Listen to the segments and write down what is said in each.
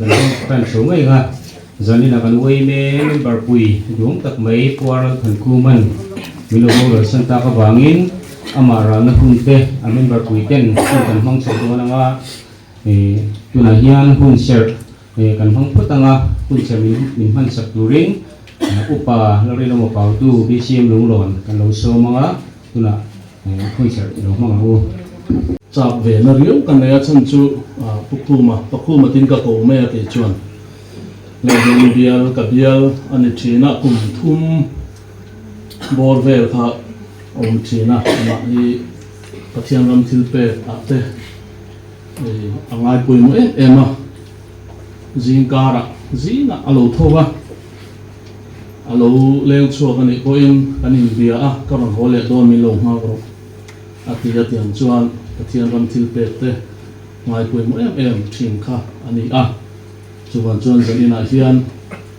kan hmang tan hreuh mai ang a, zanin a kan yma member pui duhawm tak mai Pu Aral Thankhuman min lo boral san tak avangin amah ralna hun te a member pui ten hun kan hmang chho dawn ang a, tunah hian hun serh kan hmang phawt ang a, hun serh min hman sak turin Upa Lalrinawma Pautu BCM Lunglawn kan lo sawm ang a, tunah hun serh i lo hmang ang u. Chak ve na riau ka nei a chhan chu Pu Khuma, Pa Khuma tin ka ko mai a kei chuan Lehling bial ka bial a ni thin a, kum thum bawr vel kha awm thin a, amah hi Pathian ram thil pek ah te a ngai pawimawh em em a, zing karah zingah a lo tho a, a lo leng chhuak a nih pawhin kan inbia a, ka rawn haw leh dawn min lo nghak rawh. A ti a tiang chuan Pathian ram thil pek te ngai pawimawh em em thin kha a ni a. Chuvang chuan zaninah hian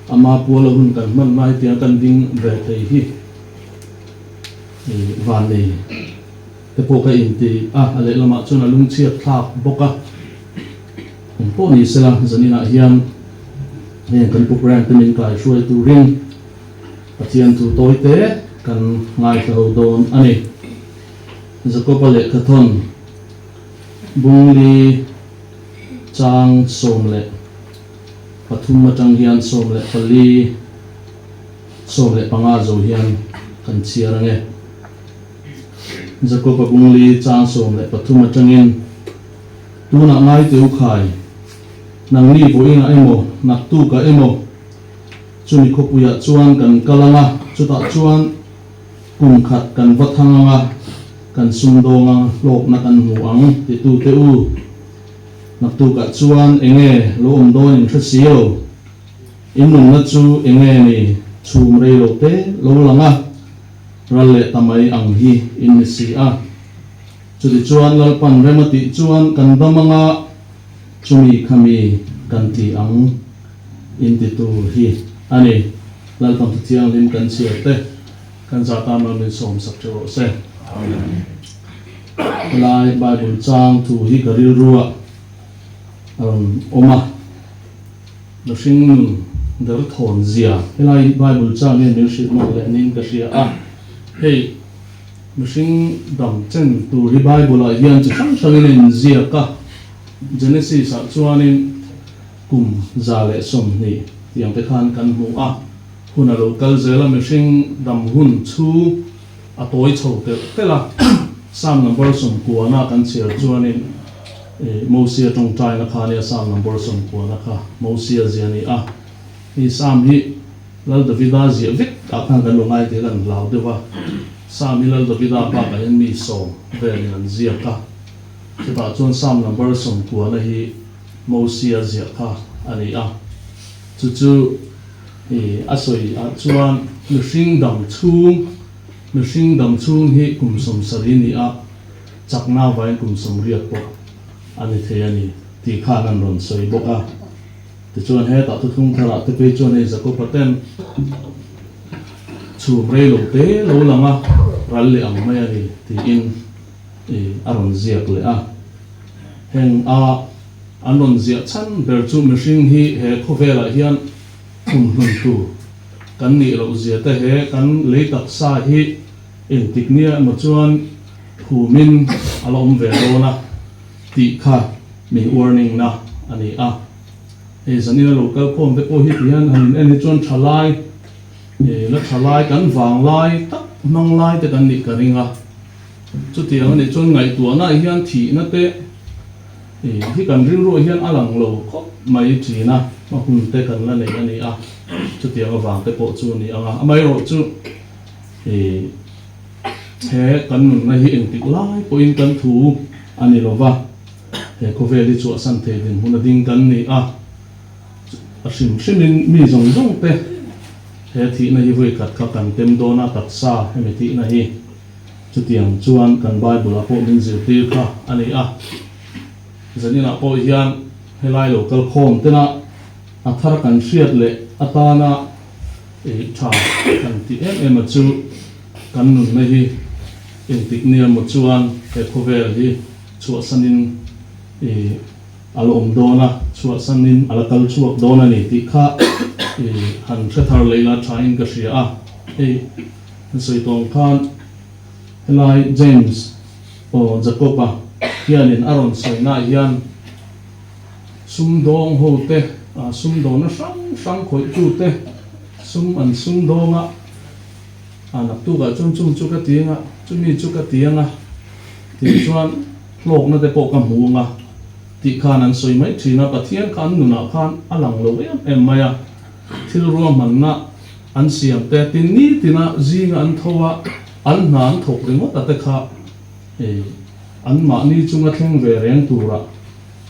ama puala hun kan hman lai tia kan ding ve thei hi van nei te pawh ka inti a, a lehlamah chuan a lungchhiat thlak bawk a. Eng pawh ni sela zaninah hian heng kan programme te min kaihruai turin Pathian thu tawi te kan ngaithla ho dawn a ni. Jakoba lehkhathawn Bungli chang 13 atang hian 14, 15 zo hian kan chhiar ang e. Jakoba Bungli chang 13 atangin, Tunah ngai teu khai, nangni vawiinah emaw, naktukah emaw, Chumi khawpuiah chuan kan kal ang a, chutah chuan kum khat kan va thang ang a, kan sumdawng ang, hlawkna kan hmu ang, titute u. Naktukah chuan enge lo awm dawn in hre si lo. In nunna chu enge ni chhum rei lo te lo lang a, ral leh ta mai ang hi in ni si a. Chutichuan Lalpan rem a tih chuan kan dam ang a, chumi khami kan ti ang. Inti tur hi a ni. Lalpan thu thianghlim kan chhiar te kan zah tan lo min sawm sak teuh rawh se. Helai Bible chang thu hi ka rilru ah a rawn awm a, mihring nun der thawn zia helai Bible chang hian min hrilh nawk leh niin ka hria a, hei mihring dam chen tur hi Bible ah hian chi hrang hrangin a inziak a, Genesis ah chuanin Kum 120 tiang te khan kan hmu a, hun a lo kal zel a, mihring dam hun chu a tawi chho telh telh a. Psalm number 90 kan chhiar chuanin Mosia tawngtaina kha a nia, Psalm number 90 kha Mosia zia a ni a. Hei Psalm hi Lal Davida ziah vek ah khan kan lo ngai thei kan hlau deuh a, Psalm hi Lal Davida bakah hian mi sawm velin an ziak a, chutah chuan Psalm number 90 hi Mosia ziah kha a ni a, chu chu i a sawi ah chuan mihring dam chhung, mihring dam chhung hi kum 70 ni a, chakna avangin kum 80 pawh a ni thei a ni tih khan an rawn sawi bawk a. Tichuan hetah thuthlung tharah te phei chuan hei Jakoba ten chhum rei lo te lo lang a, ral leh ang mai a ni tiin i a rawn ziak leh a. Heng a an rawn ziah chhan ber chu mihring hi he khawvelah hian kumhlun tur kan nih loh zia te he kan lei taksa hi engtik nia emaw chuan phumin a la awm ve dawn a tih kha min warning na a ni a. Hei zanin a lo kal khawm te pawh hi ti hian han in en hi chuan thalai la thalai kan vanglai tak hmang lai te kan nih ka ring a. Chutiang a nih chuan ngaihtuahna ah hian thihna te hi kan rilruah hian a lang lo khawp mai thin a, hma hun te kan la nei a ni a, chutiang avang te pawh chu a ni ang a. Amaherawhchu he kan nunna hi engtik lai pawhin kan thu a ni lo va, he khawvel hi chhuahsan thei dinhmun a ding kan ni a, a hrim hrimin mi zawng zawng te he thihna hi vawikhat kha kan tem dawn a, taksa hemi thihna hi. Chutiang chuan kan Bible-ah pawh min zirtir kha a ni a. Zaninah pawh hian helai lo kal khawm tena a thar kan hriat leh atana tha kan tih em em a chu kan nunna hi engtik nia maw chuan he khawvel hi chhuahsanin. a la awm dawn a, chhuahsanin a la kal chhuak dawn a ni tih kha i han hre thar leh ila thain ka hria a. Hei an sawi tawng khan helai James aw Jacob-a hianin a rawn sawinaah hian sumdawng hote, sumdawna hrang hrang khawihtute sum an sumdawng a, A naktukah chuan chung chu ka ti anga, chumi chu ka ti anga tih chuan hlawkna te pawh ka hmu anga tih khan an sawi mai thin a, Pathian kha an nunah khan a lang lo em em mai a, thil ruahmanna an siam te tin nitina zinga an tho a, an hna an thawk ringawt a te kha an mahni chunga thleng ve reng tura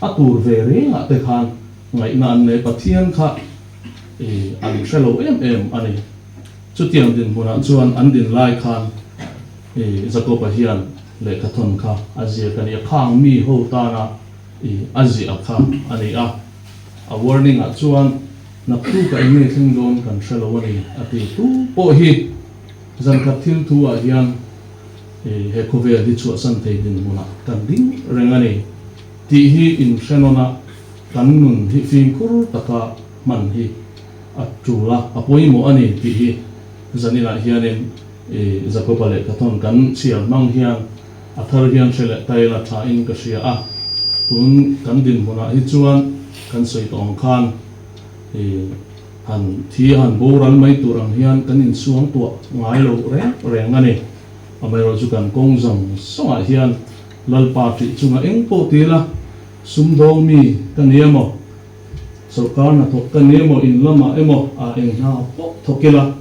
a tur ve rengah te khan ngaihna an nei, Pathian kha an hre lo em em a ni. Chutiang dinhmunah chuan an din lai khan Jakoba hian lehkhathawn kha a ziak a ni a, khang mi ho tana a ziah kha a ni a. A warning ah chuan naktuk a enge thleng dawn kan hre lo a ni a ti. Tu pawh hi zankhat thil thu ah hian he khawvel hi chhuahsan thei dinhmunah kan ding reng a ni tih hi inhrenawn a, kan nun hi fimkhur taka hman hi a tul a, a pawimawh a ni tih hi zaninah hianin i Jakoba lehkhathawn kan chhiar hmang hian a thar hian hre leh ta ila thain ka hria a, tun kan dinhmunah hi chuan kan sawi tawh ang khan i han thi han boral mai tur ang hian kan insuang tuah ngai lo reng reng a ni. Amaherawhchu kan kawng zawng zawngah hian Lalpa ṭih chunga eng pawh ti ila sumdawng mi ka ni emaw? Sawrkar hnathawk ka ni emaw, in lamah emaw ah eng hna pawh thawk ila,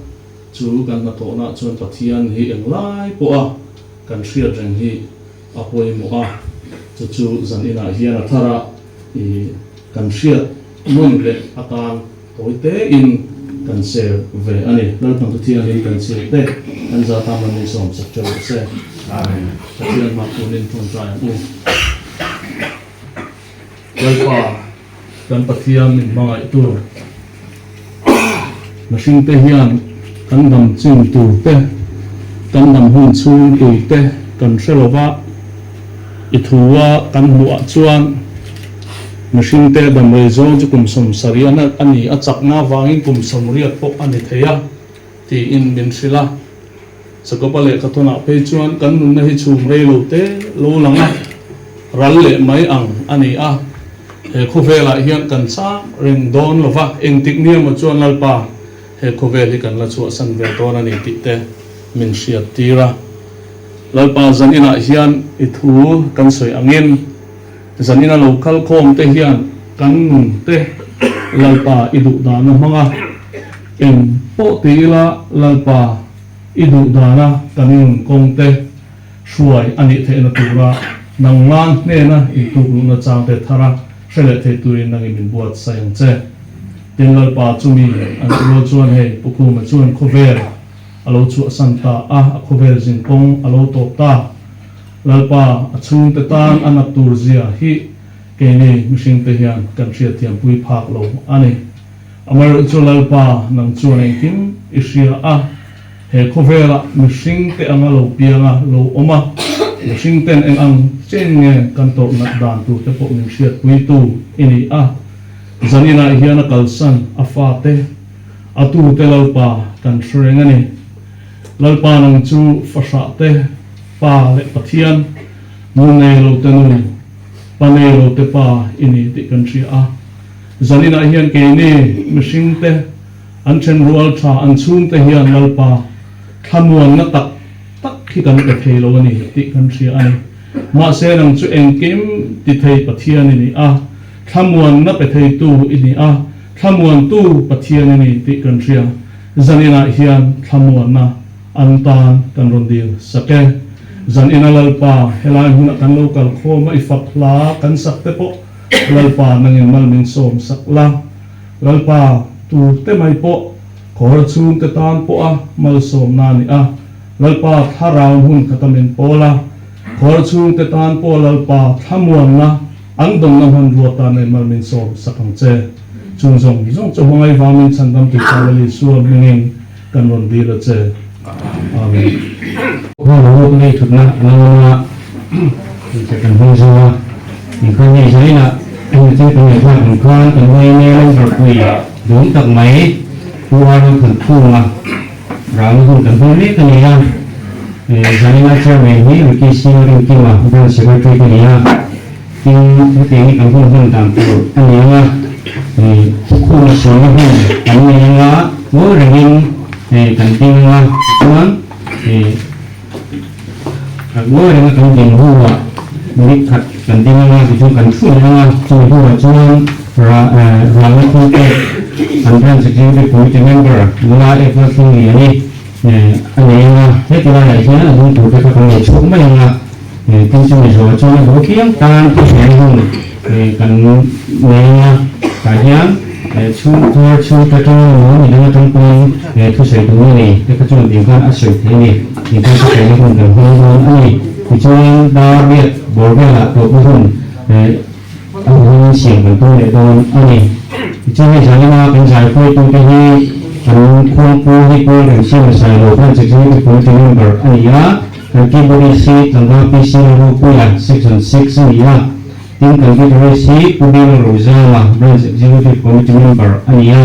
chu kan hnathawhnaah chuan Pathian hi englai pawha kan hriat reng hi a pawimawh a, chu chu zan inah hian a thar a, i kan hriat nawn leh atan tawi tein kan share ve a ni. Lalpan Pathianin kan chhir te kan za ta man ni sawm sak teuh rawh se. Amen. Pathian hma tunin tawngtai ang u. Lalpa, kan Pathian min hmangaih tur mihringte hian kan dam chin tur te, kan dam hun chhung tur te kan hre lo va, i thu a kan hmuh ah chuan mihringte dam rei zawng chu kum 70 a ni, a chakna avangin kum 80 pawh a ni thei a tiin min hrilh a. Jakoba lehkhathawnah phei chuan kan nunna hi chhum rei lo te lo lang a, ral leh mai ang a ni a. He khawvelah hian kan chang reng dawn lo va, engtik ni emaw chuan Lalpa he khawvel hi kan la chhuahsan ve dawn a ni tih te min hriat tir a. Lalpa zan inah hian i thu kan sawi angin zan ina lo kal khawm te hian kan nun te Lalpa i duh dana hmang a, eng pawh ti ila Lalpa I duh dana kan nun kawng te hruai a nih theihna tura nangman hnena intukluhna chang te thara hre leh thei turin nangin min buatsaih ang che. Tin Lalpa chumi a nih rual chuan hei Pu Khuma chuan khawvel a lo chhuahsan ta a, a khawvel zin kawng a lo tawp ta. Lalpa a chhungte tan a nat tur zia hi keini mihringte hian kan hriatthiampui phak lo a ni. Amaherawhchu chu Lalpa nang chuan engkim i hria a, he khawvelah mihring te anga lo piang a, lo awm a, mihring ten eng ang chen nge kan tawrh nat dan tur te pawh min hriatpuitu i ni a. Zaninah hian a kalsan a fate, a tute Lalpa kan hre reng a ni. Lalpa nang chu fahrah te Pa leh Pathian, nu nei lo te nu, pa nei lo te pa i ni tih kan hria a. Zaninah hian keini mihringte an thenrual tha an chhungte hian Lalpa thlamuanna tak tak hi kan pe thei lo a ni tih kan hria a ni. Mahse nang chu engkim ti thei Pathian i ni a, thlamuanna pe theitu i ni a, thlamuantu Pathian i ni tih kan hria. Zaninah hian thlamuanna an tan kan rawn dil sak e. Zanina Lalpa helai hmunah kan lo kal khawm a, i fak hla kan sak te pawh Lalpa nangin mal min sawm sak la, Lalpa tur te mai pawh khawr chhung te tan pawh a malsawm na ni a, Lalpa thlarau hmun khata min pawl a, khawr chhung te tan pawh Lalpa thlamuanna an dawnna hmanrua tan nei mal min sawm sak ang che. Chung zawng zawng chu hmangaih vangin chhandam tih Paula Isua hmingin kan rawn dil a che. Amen. Hmun ruk nei thutna a lo awm a, kan hmang zo a, inkhawm hei zainah. Hemi chu kan ngaihtuah ang khan kan ngaina member pui duhawm tak mai Pu Aaron Thankhuma ralna hun kan hmang mek a ni a. Zanina Chairman hi Ricky Singh Rinkima Branch Secretary ka ni a. Tin, hetiang hi kan hun hman dan tur a ni ang a, thukhuma sualna hun kan nei ang a, ngawi rengin kan ding ang a, tichuan ngawi renga kan din hnuah minute khat kan ding ang a, tichuan kan thu leh ang a, chumi hnuah chuan ralna thil pek kan Branch Executive Committee member nula Eva Thlungliani a nei ang a, heti laiah hian a ding tur te kha kan nei chhuak mai ang a, tin chumi zawh chuan a duh piang tan thisen hun kan nei ang a, tah hian chhungkhar chhungte atang emaw midang atang pawhin thusawi duh a nei te kha chuan tih khan a sawi thei a ni, tih khan thusawi hun kan hmang dawn a ni. Tichuan dar riat bawr velah tawpna hun a hun siam kan tum leh dawn a ni. Tichuan hei zanina kan zai hruaitute hi kan khuangpu hi Pu Remsiama Sailo Branch Executive Committee Member a ni a, kan keyboardist hi Tlangval PC Lalropuia Section 6 a ni a, tin kan guitarist hi Pu Biala Rozama Branch Executive Committee Member a ni a,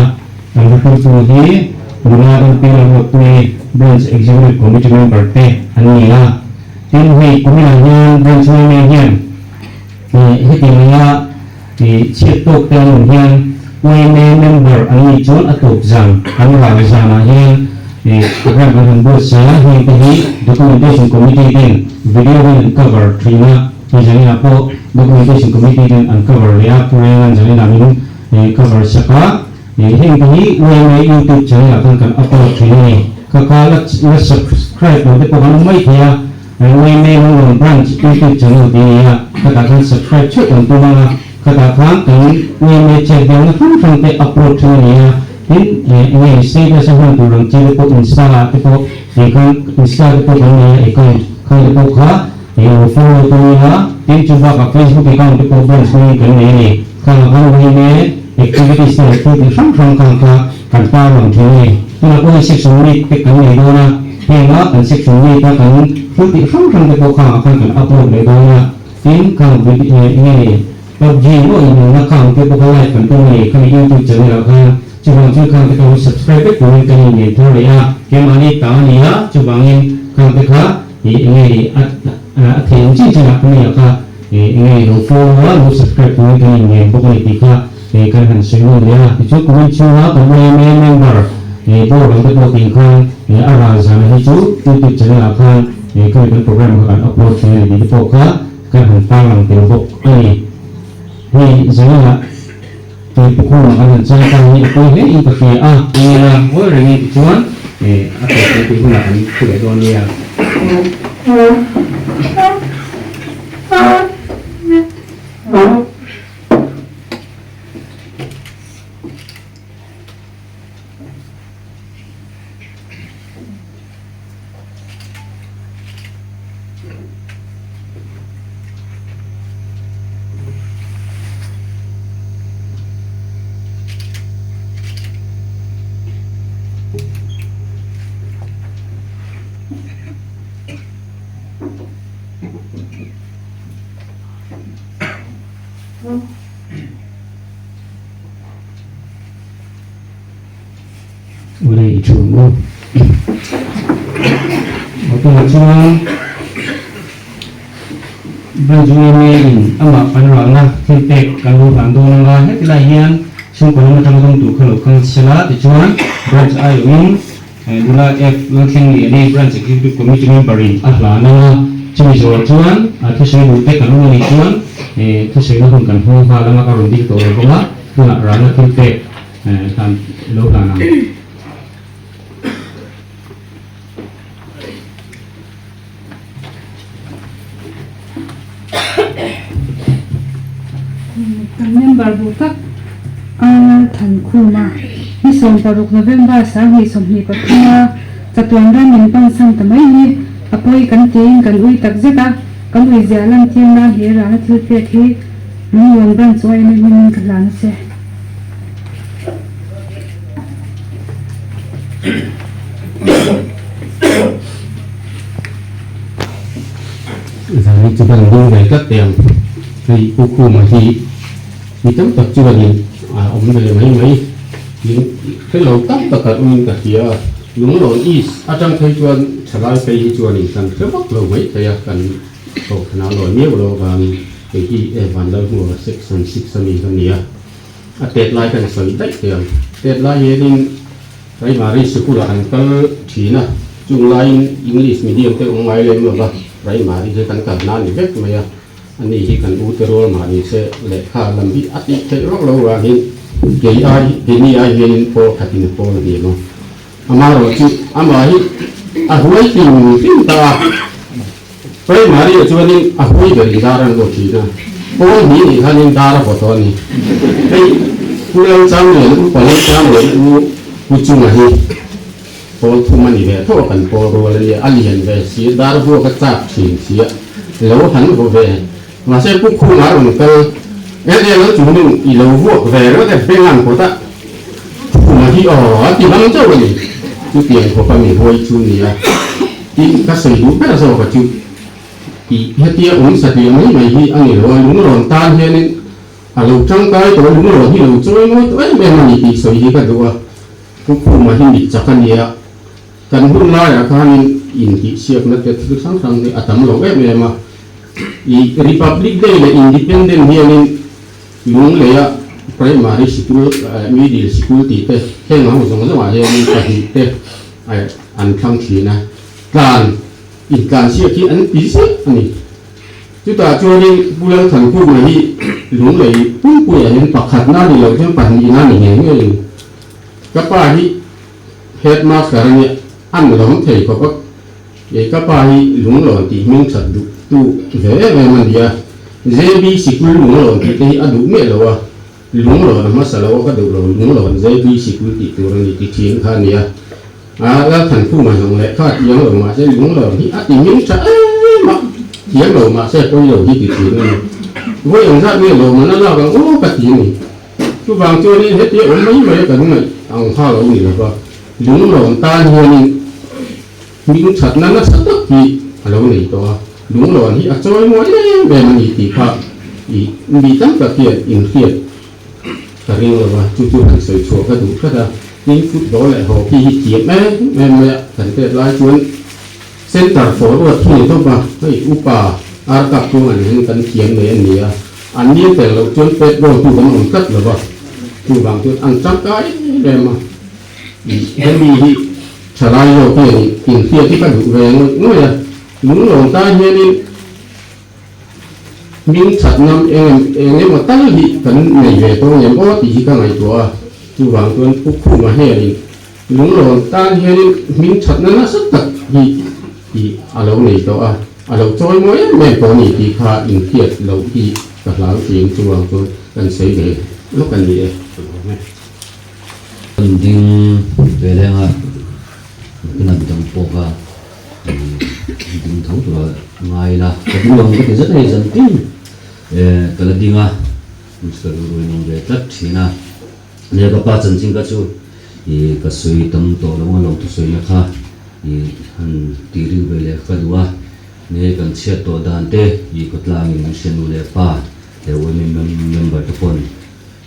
kan hruaitu hi Nula MP Lalruatpuii Branch Executive Committee Member te an ni a. Tin hei kuminah hian Branch Member hian Hetiang anga chhiat tawk te an awm hian yma member an nih chuan a tawp zan an ral zanah hian program an han buatsaih a, heng te hi Documentation Committee ten video in an cover thin a, hei zaninah pawh Documentation Committee ten an cover leh a, Purengan zaninah min cover sak a, heng te hi yma YouTube channel ah khan kan upload thin a ni. Kha kha la subscribe lo te pawh kan awm mai thei a. Yma Lunglawn Branch YouTube channel tih a ni a, khatah khan subscribe theuh kan tum ang a, khatah khan kan yma chet velna hrang hrang te upload thin a ni a, tin eng nge status a hman tur ang chi te pawh insta ah te pawh tih khan insta te pawh kan nei a account khan te pawh kha lo follow tum ila, tin chu bakah Facebook account te pawh branch hmangin kan nei a ni, khangah khan yma activities te leh thil tih hrang hrang khan kha kan tarlang thin a ni. Tunah pawh hei section meet te kan nei dawn a, henga kan section meet a kan thil tih hrang hrang te pawh khangah khan kan upload leh dawn a, tin khang vid eng nge ni PUBG maw inelna khang te pawh kha live kan tum a ni khami youtube channel ah khan chuvang chu khang te kha lo subscribe vek turin kan inngen thar leh a, keimahni ta a ni a, chuvangin khang te kha ih eng nge ni a a thei ang chin chinah khami ah kha ih eng nge ni lo follow a lo subscribe turin kan inngen bawk a ni tih kha Hei kan han sawi ngun leh a, tichuan kumin chhunga kan yma member board ang te pawh tih khan a ral zana hi chu YouTube channel ah khan khami kan program kha kan upload thin a ni tih te pawh kha kan han tarlang tel bawk a ni. Hei zanina Tuipukhuma kan han chang ta hi a pawi hle in ka hria a. Nia, ngawi rengin tichuan a tawp leh tih hunah kan thu leh dawn nia. Ule i thu u. Tunah chuan Branch yma in amah kan ralna thil pek kan lo hlan dawn anga heti lai hian chhungkaw lam atanga dawng tur kha lo kal sela tichuan Branch aiawhin Nula F Lalthleng Liani Branch Executive Committee member in a hlan anga chumi zawhah chuan thusawi duh te kan awm anih chuan thusawina hun kan hmang nghal anga ka rawn dil tawh lo bawk a, tunah ralna thil pek hlan lo hlan ang. Kan member duh tak a Thankhum a, ni 16 November 2023 a chatuan ram min pansan ta mai hi a pawi kan tiin kan ui tak zet a, kan ui ziah lan tir nan he rana thil pek hi lunglawn branch chu a em em in ka hlan a che. Zan hi chu kan ding ve tlat teh ang, hei Pu Khuma hi. Mi tam tak chuanin a awm ve mai mai in hre lo tam tak an awmin ka hria a, Lunglawn East atang phei chuan thalai phei hi chuanin kan hre vak lo mai thei a, kan kohhran a lawi miau lo avangin kei hi e Vanlalhmuaka section 6 ami ka ni a, a tet lai kan sawi daih thei ang. Tet lai hianin Primary sikul ah kan kal thin a, chung laiin English medium te awm ngai lem lova Primary hi kan kalna a ni vek mai a. Ani hi kan u te rual mah ni se lehkha lam hi a tih theih rawk lo vangin kei ai keini ai hianin pawl khatin a pawl a ni maw. Amaherawh chu amah hi a huai hlim hlim ta a, Primary ah chuanin a huai berin dar an vaw thin a, pawl hnih nih khanin dar a vaw tawh a ni. Hei Pu Lalchanglian Upa Lalchanglian u Pu Chunga hi Pawl thum a ni ve tho a, kan pawl rual a nia, a lian ve si, dar vuak a chak thin si a, lo han vaw ve. Mahse Pu Khuma a rawn kal, en en a chungin i lo vuak ve ringawt e, beng an kawt a, Khuma hi aw a ti bang chauh a ni. Chutiang khawpa mi huai chu nia, tin ka sawi duh ber zawk a chu, i hetia awm satliah mai mai hi a ni lo a, lungrawn tan hianin a lo tangkai tawh a, lungrawn hi lo chawi ngawi tawh em em a ni tih sawi hi ka duh a. Pu Khuma hi mit chak a nia, kan hun laiah khanin intihsiakna te thil hrang hrang hi a tam lo em em a. I Republic Day leh Independent hianin Lungleia Primary Sikul, Middle Sikul tih te heng ho zawng zawngah hianin pahnih te an thlang thin a, tlan intlansiak hi an ti zet a ni. Chutah chuanin Pu Lalthankhuma hi Lunglei pumpuiah hian pakhatna ni lo chuan pahnihna ni ngei ngeiin Ka pa hi headmaster a nia, an lawm thei khawp a, kei ka pa hi lunglawn tih hming that duh tu ve em em a nia, JB sikul lunglawn tih te hi a duh miah lo a, lunglawn a hmasa lo a ka duh lo, lunglawn JB sikul tih tur a ni ti thin kha a nia, a Lalthankhuma zawng leh kha thiam lo mahse lunglawn hi a ti hming tha em a, thiam lo mahse pawi lo hi ti thin a ni, vawi engzat nge lawmman a lak ang aw ka ti a ni. Chuvang chuanin hetia awm mai mai a kan ngaih ang kha lo ni lova, lunglawn tan hianin hming thatna nasa tak hi a lo nei tawh a, lunglawn hi a chawi mawi em em a ni tih kha i mi tam tak hian inhriat ka ring lova, chu chu han sawi chhuah ka duh tlat a. Tin, football leh hockey hi thiam em em mai a, kan tet lai chuan center forward hi ni tawp a, hei upa ar kap chuang an hian kan thiam nei a ni a. An ni tel loh chuan petrol chu kan awm tlat lo va, chuvang chuan an tangkai em em a. Hemi hi thalai zawk hian inhriat hi ka duh ve ngawih ngawih a, lunglawn tan hianin hming that ngam eng eng emaw tal hi kan nei ve tawh ngem aw tih hi ka ngaihtuah a, chuvang chuan Pu Khuma hianin lunglawn tan hianin hming thatna nasa tak hi tih a lo nei tawh a. A lo chawi mawi em em tawh a ni tih kha inhriat loh hi ka hlau thin chuvang chuan kan sawi ve lawk a ni e. Kan ding ve leng a, nakinah midang pawh kha ding tho tura ngai ila ka ding lo ang ka ti zet a ni zan tin ka la ding a, ka rilru in awm ve tlat thin a. Nia ka pa chanchin kha chu ih ka sawi tam tawh lo a lo thusawina kha ih han tih ring ve leh ka duh a, nia kan chhiat tawh dan te ih khawtlangin min hria nu leh pa leh UMI member te pawn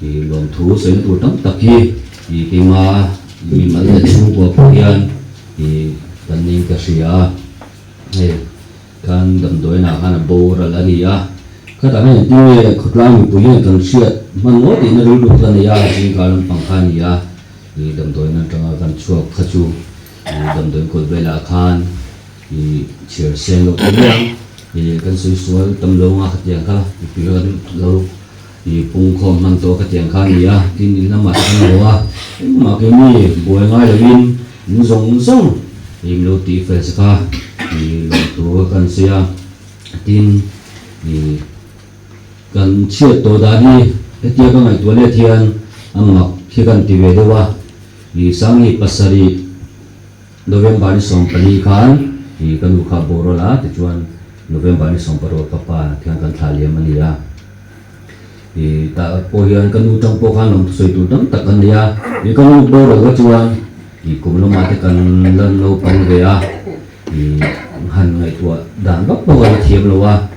ih lawmthu sawina tur tam tak hi ih keima mimal leh chhungkua pawh hian ih kan ning ka hria a, hei. Kan damdawiinah khan a boral a ni a, khatah hian engtin nge khawtlang mipui hian kan hriat hman ngawt tihna rilru ka nei a, zingkar lampang kha a ni a, ih damdawiin atanga kan chhuak kha chu ih damdawiin kawt velah khan ih chhiar seng loh ta mai ang, ih kan sawi sual tam lo anga khatiang kha mipui kha kan lo ih pungkhawm hman tawh khatiang kha a ni a, tin in lamah te kan haw a, engmah keini buai ngai loin in zawng zawng. Eng lo tih fel che kha i lawmthu ka kan sawi a, tin i kan chhiat tawh dan hi hetia ka ngaihtuah let hian a mak hi kan ti ve deuh a, i Sangni pasarih November ni 14 khan i ka nu kha boral a, tichuan November ni 16 ka pa thian kan thlah liam a ni a, i tah pawh hian ka nu tang pawh khan lawmthu sawi tur tam tak kan nei a, i ka nu boral kha chuan. Ih kum lamah te kan la naupang ve a, ih han ngaihtuah dan vak pawh ka la thiam lo a,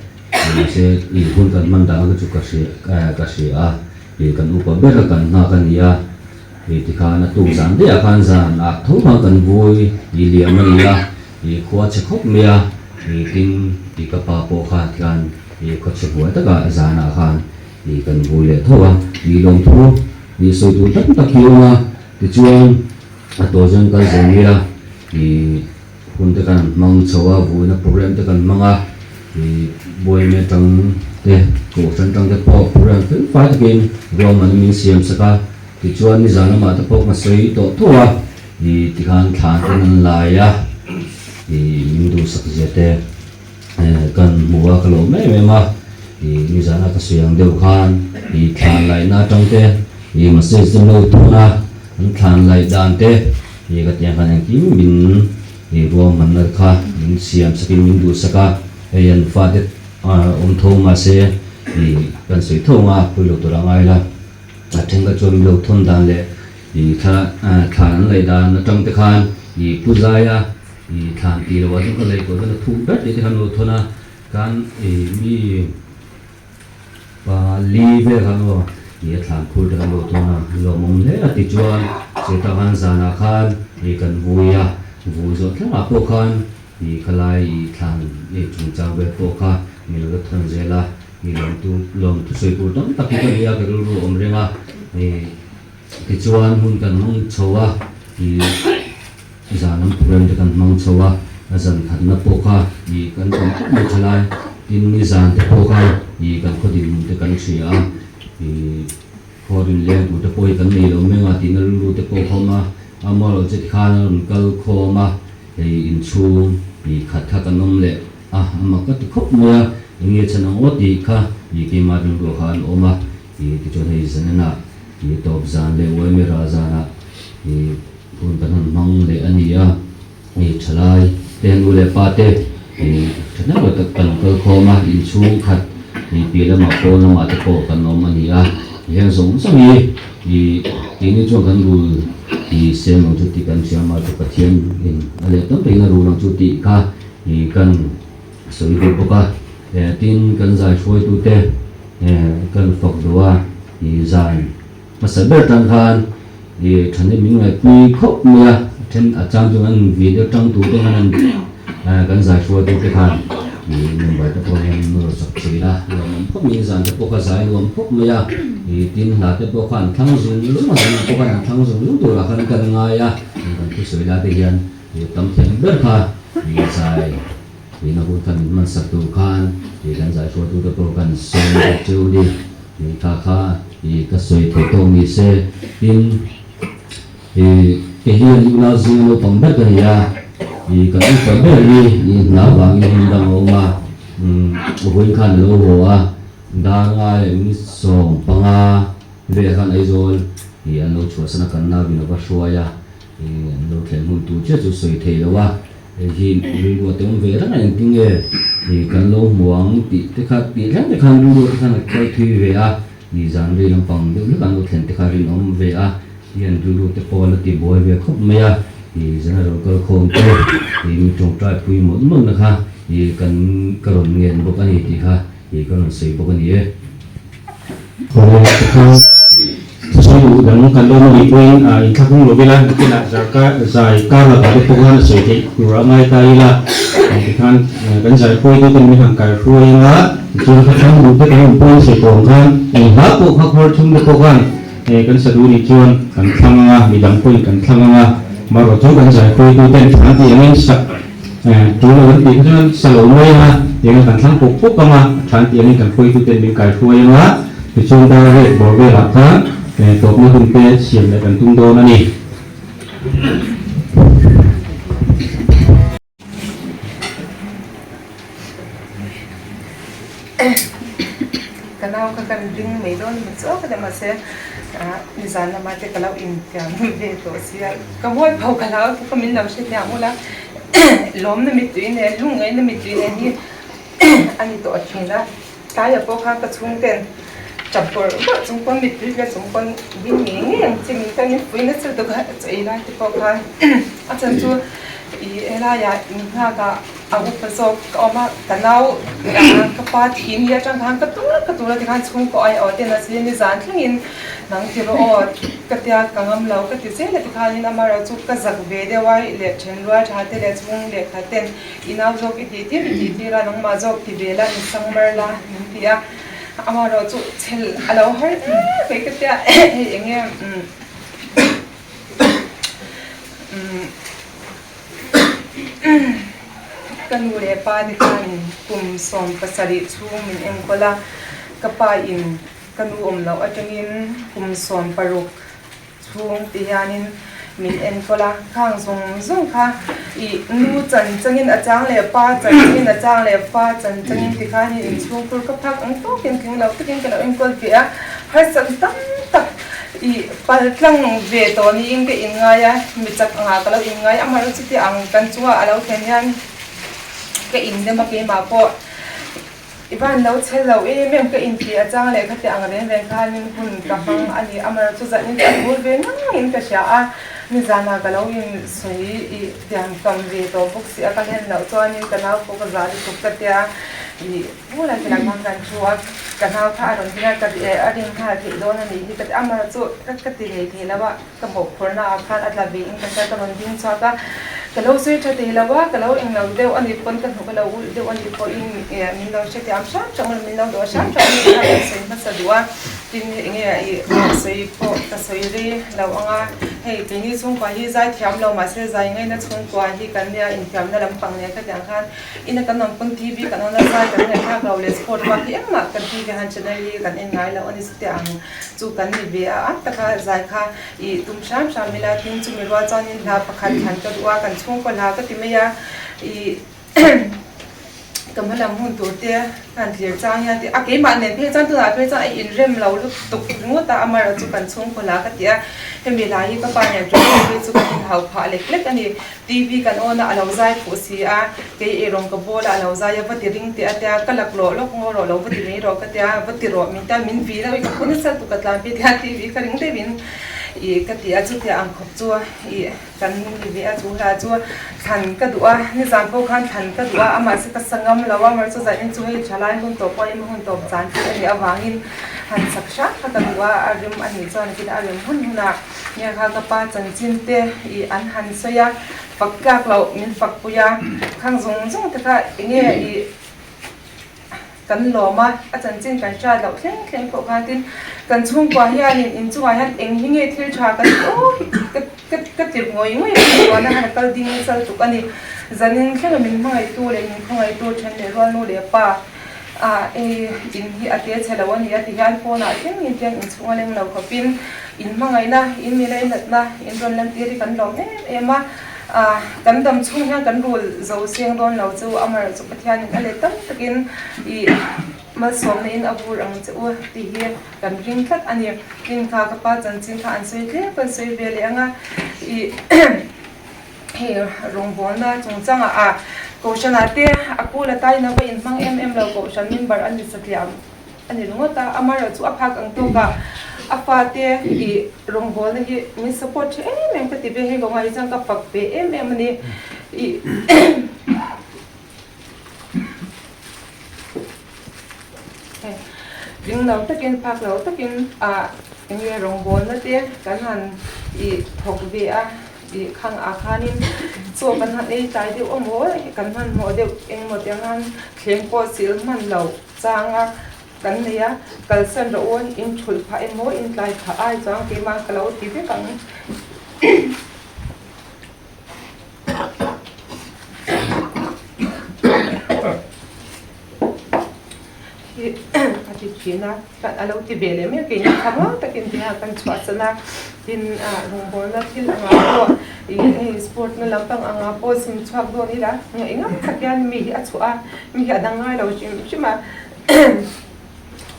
mahse ih hun kan hman dan kha chu ka hria ka hria a, Ih kan upa ber a kan nghak a ni a, ih tikhan a tuk zan daih ah khan zan ah tho khan kan vui ih liam a ni a, ih khua chhe khawp mai a, ih tin ih ka pa pawh khan tikhan ih khaw chhe buai takah zan ah khan ih kan vui leh tho a, ih lawmthu ih sawi tur tam tak hi a awm a, tichuan a tawi chuan kal zel mai a, ih hun te kan hmang chho a, vuina program te kan hmang a, ih buaime tang te kohhran tang te pawh program fel fai takin ruahman min siam sak a, tichuan nizan lamah te pawh ka sawi tawh tho a, ih tikhan thlan ten an lai a, ih min duhsak zia te kan hmu a ka lawm em em a, ih nizana ka sawi ang deuh khan ih thlan laihna atang te ih message te lo thun a, an thlan laih dan te. Hi ka tiang khan engkim min i ruahmanna kha min siam sakin min duhsak a, hei an fate awm tho mahse i kan sawi tho ang a, pui lo tur a ngai la, a then kha chuan min lo thawn dan leh i thla thlan an laih dan atang te khan i pu zaia i thlan tih loh ah chuan ka laih tawh chuan a thuk ber tih te khan lo thawn a, khan i mi. Pali vel khan aw i a thlan phur te kan lo tawn a, lawmawm hle a ti chuan cheta khan zanah khan i kan vui a, vui zawh thlengah pawh khan i khalai i thlan i chungchang vel pawh kha mi lo la thawn zel a, i lawmtu lawm thusawi tur tam tak hi ka ni a, ka rilru a awm reng a, i tichuan hun kan hmang chho a, i zan an program te kan hmang chho a, a zan khatna pawh kha ih kan tam khawp mai thalai, tin ni zan te pawh kha ih kan khaw dinhmun te kan hria a, ih khaw rin leng tur te pawh hi kan nei lo meng a tihna rilru te pawh khawm a, amaherawhchu chu tikhan a rawn kal khawm a, hei inchhung ih khat kha kan awm leh a, amah ka ti khawp mai a, eng nge chhan ang aw tih kha ih keimah rilruah kha an awm a, ih tichuan hei zanena ih tawp zan leh uaimi ral zanah ih. Hun kan han hmang leh a ni a, hei thalai te nu leh pa te hei thahnem tak tak kan kal khawm a, inchhung khat hei piah lamah pawn lamah te pawh kan awm a ni a, heng zawng zawng hi ih keini chuan kan rul ih sem ang chu tih kan hria a, mahse Pathian in a leh tam takin a rul ang chu tih kha ih kan sawi duh bawk a, tin kan zai hruaitute kan fak duh a, ih zan. Hmasa ber tan khan i thahnem min ngaihpui khawp mai a, then a chang chu an video tang tur te khan an kan zai hruai tur te khan i number te pawh hian nawr chak thin a, nuam khawp mai zan te pawh kha zai nuam khawp mai a, i tin hla te pawh khan thlang zung zung a zan pawh khan an thlang zung zung turah khan kan ngai a, kan thusawi lai te hian i tam thiam ber kha i zai i na hun khan min hman sak tur khan i kan zai hruai tur te pawh kan sawi bawk cheu a ni. Kha kha i ka sawi theih tawk ni se, tin i kei hi an unau zinga naupang ber ka ni a, i kan upa ber hi i hna vangin hmun dang a awm a, vawiin khan a lo haw a, dar nga leh minute 15 velah khan Aizawl i an lo chhuahsan a, kan nauin a va hruai a, i an lo thlen hun tur chiah chu sawi theih loh a. Hei hi rilru a tawng ve reng a, engtin nge ih kan lo hmu ang tih te kha tih thleng te khan rilru te khan a kal thui ve a, ih zan rei lampang deuh hlek an lo thlen te kha rinawm ve a, hian rilru te pawh a la ti buai ve khawp mai a, ih zan a rawn kal khawm te ih mi tawngtai pui mawlh mawlh na kha ih kan ka rawn ngen bawk a ni tih kha ih ka rawn sawi bawk a ni e. Thusawi duh dang kan lo mawni pawhin inthlakung lo ila, nikinah zai kar lakah te pawh khan a sawi theih tur a ngai ta ila, tikhan kan zai hruaitu ten min han kai hruai anga, tichuan kha thlang duh te kan awm pawhin sawi tawh ang khan eng hla pawh kha khawr chhung te pawh khan kan sa duh nih chuan kan thlang anga, midang pawhin kan thlang anga, marawh chu kan zai hruaitu ten thlan tih angin sak Tul lo an tih kha chuan sa lo mai anga eng a kan thlang pawp pawp anga a than tih angin kan hruaituten min kai hruai anga tichuan dar rek bawr velah khan tawpna hun te siam leh kan tum dawn a ni. Ka nau kha kan ring mai dawn a ni chu ka ti mahse nizan lama te ka lo intiam ve tawh sia ka huai pho ka hlau bawk a min lo hrethiam ula lawmna mittui nen lungngaihna mittui nen hi a ni tawh thin a tlaiah pawh khan ka chhungten tap bawrh bawrh chung pawn mittui tle chung pawn ding ngei ngei ang che min tan in fuihna chu dawk a chaw ei lai te pawh khan a chhan chu. I helaiah inngakah a upa zawk ka awm a, ka nau ka pa thi ni atang khan ka tur ka tur a tikhan chhungkaw ai aw ten a si nizan thlengin nang ti rawh aw ka tia ka ngam lo ka ti zel a tikhanin amaherawh chu ka zak ve deuh a leh then rual tha te leh chhung lehkha ten i nau zawk i tih tir i tih tir a nangmah zawk ti ve la insang mar la min ti a amaherawh chu chhel a lo har em mai ka tia hei eng nge umm. Ka nu leh pa te khanin kum 17 chhung min enkawl a, ka pa in ka nu awm loh atangin kum 16 chhung ti hianin min enkawl a, khang zawng zawng kha ih nu chan changin a chang leh pa chan changin a chang leh fa chan changin ti khanin inchhungkhur ka phak ang tawkin tling lo takin ka lo enkawl ve a, harsatna tam tak. I pal tlang ve tawh niin ka inngai a, mi chak angah ka lo inngai amaherawh chuti ang kan chungah a lo thlen hian ka indem a keimah pawh i van lo chhel lo em em ka inti a chang leh khati ang reng reng khanin hun ka hmang a ni amaherawh chu zanin ka bul ve ngangin ka hria a nizanah ka lo insawi i tiang kam ve tawh bawk si a ka hlen loh chuanin ka nau pawh ka zah lutuk ka tia i Bulah ti lang kan thu a, ka nau kha a rawn ding a, ka a ring nghal theih dawn a nih hi ka ti a, amaherawh chu ka ti ngei thei lo a, ka mawhphurhna ah khan a tla ve in ka hria, ka rawn ding chhuak a, ka lo sawi tha thei lo a, ka lo englo deuh a nih pawn ka hnuk a lo ulh deuh a nih pawhin min lo hrethiam hram hram a, min lo dawh hram hram a nih kha ka sawi hmasa duh a, tin enge ih sawi pawh ka sawi rei lo ang a, hei keini chhungkua hi zai thiam lo mahse zai ngaina chhungkua hi kan nia inthiamna lampang nen khatiang khan Ina kan awm pawn TV kan on a, zai kan ngaihthlak lo leh sport bak hi engmah kan TV han channel hi kan en ngai lo a ni chuti ang chu kan ni ve a, an taka zai kha ih tum hram hram ila tin chumi rual chuanin hla pakhat thlan ka duh a, kan chhungkaw hla ka ti mai a ih ka hma lam hun tur te han thlir chang hian tih a keimah nen phei chuan tunah phei chuan a inrem lo lutuk ringawt a amaherawhchu chu kan chhungkaw hla ka ti a, hemi hla hi ka pa nen ṭawng phei chu kan inhau phah lek lek a ni. TV kan awn a, a lo zai fuh si a, kei eirawng ka bawl a, a lo zai a, va ti ring teh a tia, ka laklawh lawk ngaw rawh lo va ti mai rawh ka tia, va ti rawh min tia, min vi deuh i ka phu nasa tu ka tlan pi tia TV ka ring deuhin ih ka ti a, chutia ang khawp chu ih kan ni ve a, chu hla chu thlan ka duh a, nizan pawh khan thlan ka duh a, amah se ka sa ngam lo a, amaherawhchu chu zanin chu hei tha lai hun tawh pawh emaw hun tawp zan tih a nih avangin han sak hram kha ka duh a, a rim a nih chuan khin a rim hun hunah. Nge kha ka pa chanchin te i an han sawi a, fak tlak loh min fak pui a, khang zawng zawng te kha enge i kan lawm a, a chanchin kan hriat loh thleng thleng pawh khan tin kan chhungkua hianin inchungah hian eng hi nge thil tha kan ti aw ka ka ka ti ngawih ngawih a ni chuan a han kal ding chal tuk a ni. Zanin thlenga min hmangaihtu leh min khawngaihtu then leh rual nu leh pa a ei in hi a te chhe lo a ni a ti hian phone ah thleng in tiang inchhung a leng lo khawpin in hmangaihna in mi lainatna in rawn lantir hi kan lawm em em a ah kan dam chhung hian kan rul zo seng dawn lo chu amaherawhchu Pathianin a let tam takin ih malsawmna in a vur ang che u tih hi kan ring tlat a ni tin kha ka pa chanchin kha an sawi tlem kan sawi ve leh ang a ih. Hei rawngbawlna chungchangah a Kohhranah te a kul a taina va inhmang em em lo Kohhran member a ni satliah a ni ringawt a, amaherawh chu a phak ang tawkah a fate ih rawngbawlna hi min support tha em em ka ti ve hei kawngah hi chuan ka fak ve em em a ni ih Ring lo takin phak lo takin ah eng nge rawngbawlna te kan han ih thawk ve a ih khang ah khanin chaw kan han ei tlai deuh amaw kan hmanhmawh deuh engemaw tiang khan thleng pawh sil hman lo chang a kan nei a kalsan rawh u in thulh phah emaw in tlai phah ai chuan keimah ka lo ti vek ang. Hi a ti thin a, a lo ti ve leh mek in tha muang takin ti a kan chhuah san a, tin ah rawngbawlna thil angah pawh ih hei sport na lampang angah pawh zin chhuak dawn ila ngaih ngam tak hian mi hi a chhuah a, mi hi a dang ngai lo hrim hrim a.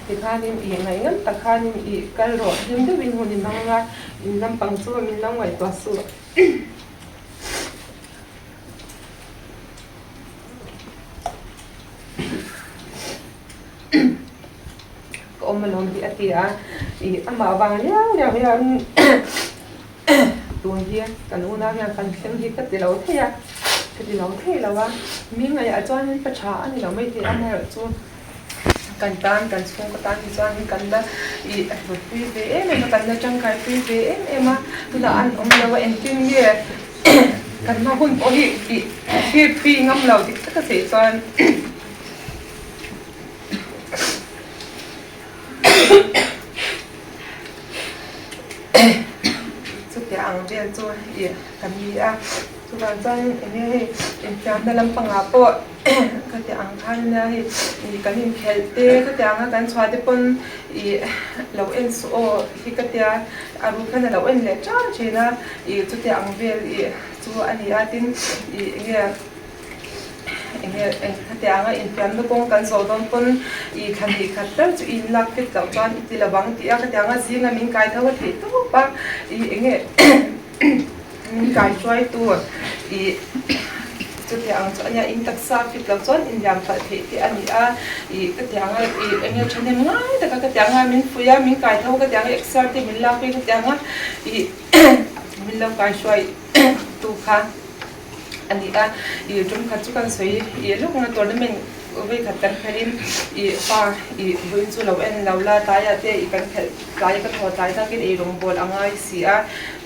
Tikhanin ih ngaih ngam tak khanin ih kal rawh hlim deuhin hun i hmang a, in lampang chu min lo ngaihtuah suh. Ka awm alawm hi a ti a, ih amah vang liau liau hian tun hi kan unau hian kan thleng hi ka ti lo thei a. Ka ti lo thei lo a, mi ngaihah chuanin pa tha a ni lo mai thei a, amaherawhchu kan tan, kan chhungkaw tan hi chuanin kan la ih hlutpui ve em em a, kan la tangkai pui ve em em a, tunah an awm lo a, engtin nge kan hma hun pawh hi ih thlir phi ngam lo dik taka chei chuan. Chutiang ang vel chu ih ka ni a, chuvang chuan eng nge hei infiamna lampangah pawh khatiang ang khan nia hei ih kan inkhelh te khatiang a kan chhuah te pawn ih lo en suh aw hi ka tia a ruk hian a lo en leh ṭan ṭhin a ih chutiang ang vel ih chu a ni a tin ih eng nge. Enge khatianga infiamna kawng kan zawh dawn pawn i thla hnih khat tal chu i inlak fit loh chuan i ti lo ang tih a khatianga zinga min kai tho a theih tawp a i enge min kai hruai tu i chutiang ang chu ania in taksa fit loh chuan inliam palh theih te a ni a i khatianga i enge thahnem ngai taka khatianga min fuih a min kai tho khatianga exer te min lak phei khatianga i min lo kai hruai tu kha. A ni a, ih tum khat chu kan sawi ih lawk ang a tournament vawi khat kan khelh in ih pa ih vawiin chu lo en lo la tlaiah te ih kan khelh tlai ka thaw tlai takin ei rawng bawl a ngai si a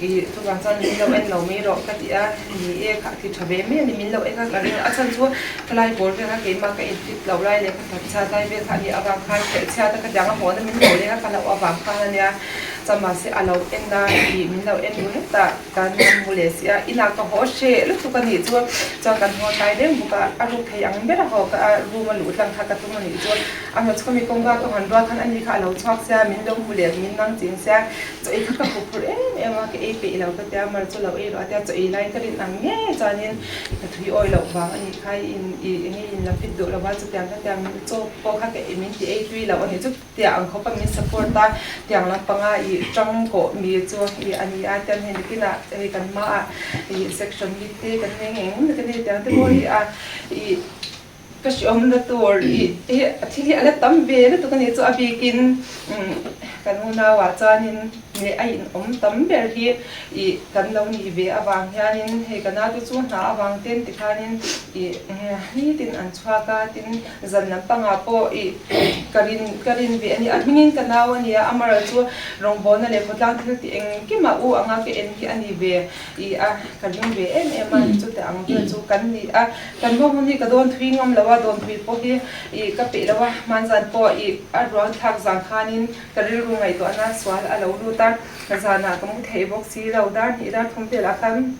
ih chuvang chuan min lo en lo mai rawh ka ti a ni e kha ti tha ve mai a ni min lo en kha ka ring a chhan chu khalai bawl vel kha keimah ka in fit lo lai leh ka that chhiat lai vel kha a nih avang khan khelh chhiat a ka tiang a haw na min lo leng a ka hlauh avang khan a nia chuan mahse a lo en a ih min lo en ru heta. Kan mu leh si a, inah ka haw hreh lutuk a nih chu chuan kan haw tlai reng bawk a, a ruk thei ang ber a haw ka a room a luh tlang kha ka tum a nih chu a hmachhaw mi kawngka ka hawn rual khan ani kha a lo chhuak sia, min lo hmu leh min nang ching sia, chaw ei kha ka hmu phur em em a, ka ei peih lo ka tia mar chu lo ei rawh a tia, chaw ei lai ka rin ang ngei chuanin ka thui awi loh vang a nih kha in ih enge in la fit duh lo va chutiang ka tia chaw pawh kha ka ei min ti ei tui loh a nih chu. Tiang ang khawpa min support a, tiang lampanga ih tang kawh mi chu ih a ni a, tiang hei nakinah hei kan hmaah ih section hi te kan nei ngei ngei ka ni tiang te pawh hi a ih ka hriawmna tur ih hi thil hi a la tam ve lutuk a ni chu a bikin kan unauah chuanin leh a inawm tam ber hi ih kan lo nih ve avang hianin hei ka naute chu hna avang ten tikhanin ih nitin an chhuak a tin Zan lampangah pawh ih ka rin ka rin ve a ni. A hmingin ka nau a nia, Amaral chu rawngbawlna leh khawtlang thil tih engkimah u anga ka en hi a ni ve ih a, ka ring ve em em a, chute ang vel chu kan ni a. Kan hma hun hi ka dawn thui ngam lo a, dawn thui pawh hi ih ka peih lo a, hmanzan pawh ih a ruang thlak zang khanin ka rilru ngaihtuahna sual a lo lut a, zanah ka mu thei bawk si lo, dar hnih dar thum velah khan.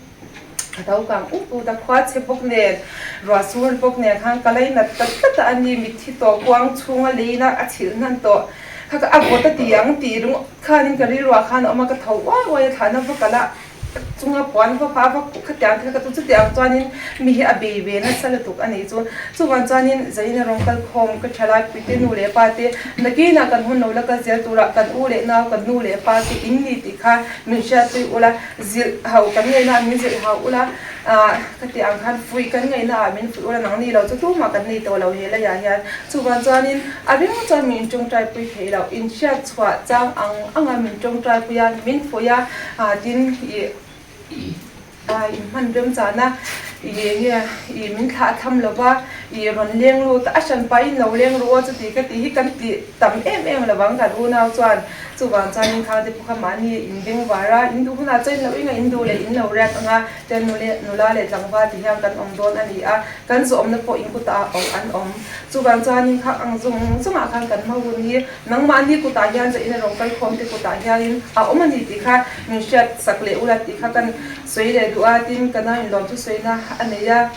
A do kang up ut a, khua chhe bawk nen, ruah sur bawk nen khan ka lei nat ta tlat a, ani mitthi tawh kuang chhunga leina a chhilh hnan tawh. Kha ka a vawt a ti ang tih ringawt khanin ka rilruah khan a awm a, ka tho uai uai a, thlahna va kalh a, chunga puan va pha va khuh khatiang thil ka tu chutiang chuanin mi hi a bei ve nasa lutuk a nih chu. Chuvang chuanin zaina rawng kal khawm ka tha lai puite nu leh pa te nakinah kan hun lo la kal zel turah kan u leh nau kan nu leh pa te in ni tih kha min hriatpui ula, Zilh hau kan ngaihna ah min zilh hau ula, ah ka tih ang khan fuih kan ngaihna ah min fuih ula nang ni lo chu tumah kan nei tawh lo he leiah hian. Chuvang chuanin a ring chuan min tawngtai pui theih loh, in hriat chhuah chang ang anga min tawngtai pui a, min fuih a, ah tin ih ah in hman remchana ih enge ih min thlah tham lova ih rawn leng lut a, a hran pahin lo leng ru aw chuti ka tih hi kan tih tam em em lovang kan unau chuan. Chuvang chuanin khangte pawh kha mahni in beng var a, in duh hunah chuan in lo inga in duh leh in lo riak anga ten nu leh nula leh tlangval ti hian kan awm dawn a ni a, kan zawhawmna pawh in kutah a awm an awm. Chuvang chuanin khang ang zung zungah khan kan hma hun hi nangmahni kutah hian zah in a rawn kal khawm te kutah hianin a awm a ni tih kha min hriat sak leh ula tih kha kan sawi leh duh a, tin ka nau in lawm chu sawina a nei a.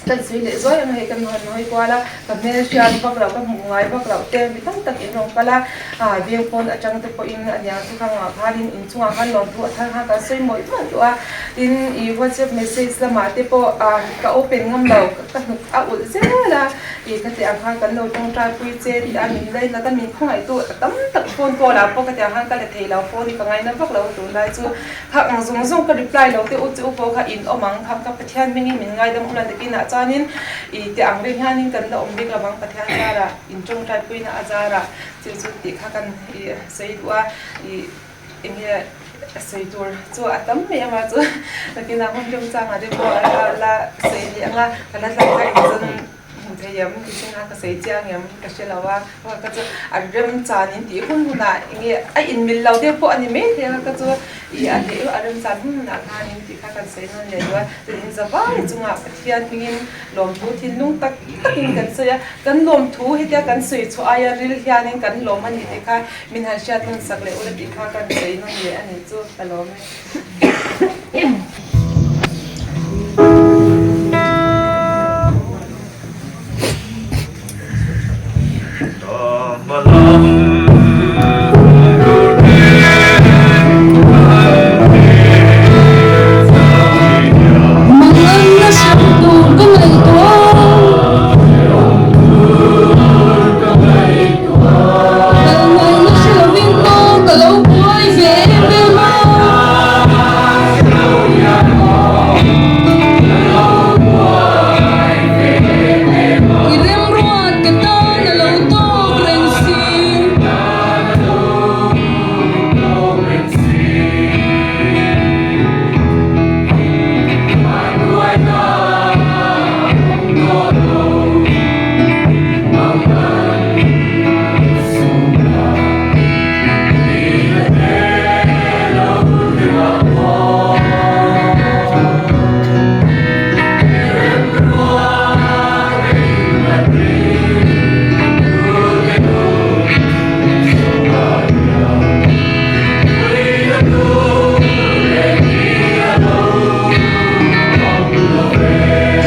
Kan sawi leh zuai ang hei kan han hawi kual a, ka hmel hriat vak loh ka hmuh ngai vak loh te mi tam tak in rawn kal a, ah veng pawn atang te pawhin a niang chu kha ngah khanin inchungah khan lawmthu a thar khan kan sawi mawlh mawlh duh a, tin ih whatsapp message lamah te pawh ah ka open ngam lo ka hnuk a ulh zel a, ih ka tih ang khan kan lo tawngtai pui che tih a min lainat a min khawngaih tu tam tak phone call ah pawh ka tih ang khan ka la thei lo phone hi ka ngaina vak lo tunlai chu kha ang zawng zawng ka reply lo te u chu u pawh kha in awm ang kha ka Pathian hmingin min ngaidam ula nakinah chuanin i tih ang reng hianin kan la awm bik lovang Pathian zarah in tawngtai puina a zarah chu chu tih kha kan i sawi duh a i eng nge Sawi tur chu a tam mai anga chu nakinah hun remchangah te pawh a la sawi leh anga ka la tlai kha engzawn hmu thei em ti chin kha ka sawi chiang em ka hre lo a ka chu a remchan in tih hun hunah enge a inmil lo deuh pawh a ni mai thei a ka chu ih a hleh a remchan hun hunah khan in tih kha kan sawi nawn leh duh a chuan in zavai chungah Pathian hmingin lawmthu thinlung tak takin kan sawi a kan lawmthu hetia kan sawi chhuah aia ril hianin kan lawm a ni tih kha Min han hriat nawn sak leh ula tih kha kan sawi nawn leh a nih chu ka lawm e. Manganna hriat tur ka ngaihtuah. Kal ngaihna hre lovin aw ka lo buai ve em em a. I remruat ka tan a lo tawk reng si.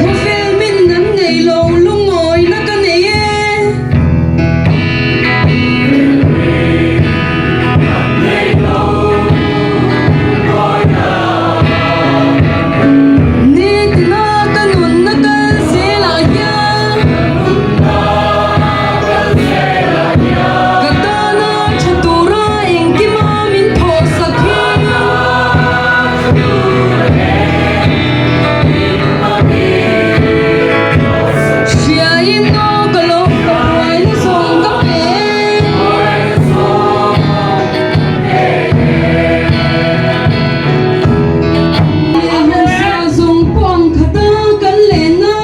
Khawvel min an nei lo lungawina ka nei e. Nitina ka nunna kal zelah hian ka tana tha tura engkima min thawhsak hi. Hriain aw ka lo ka buaina zawng ka pe. Hausa zawng pawh ang khata kan len a.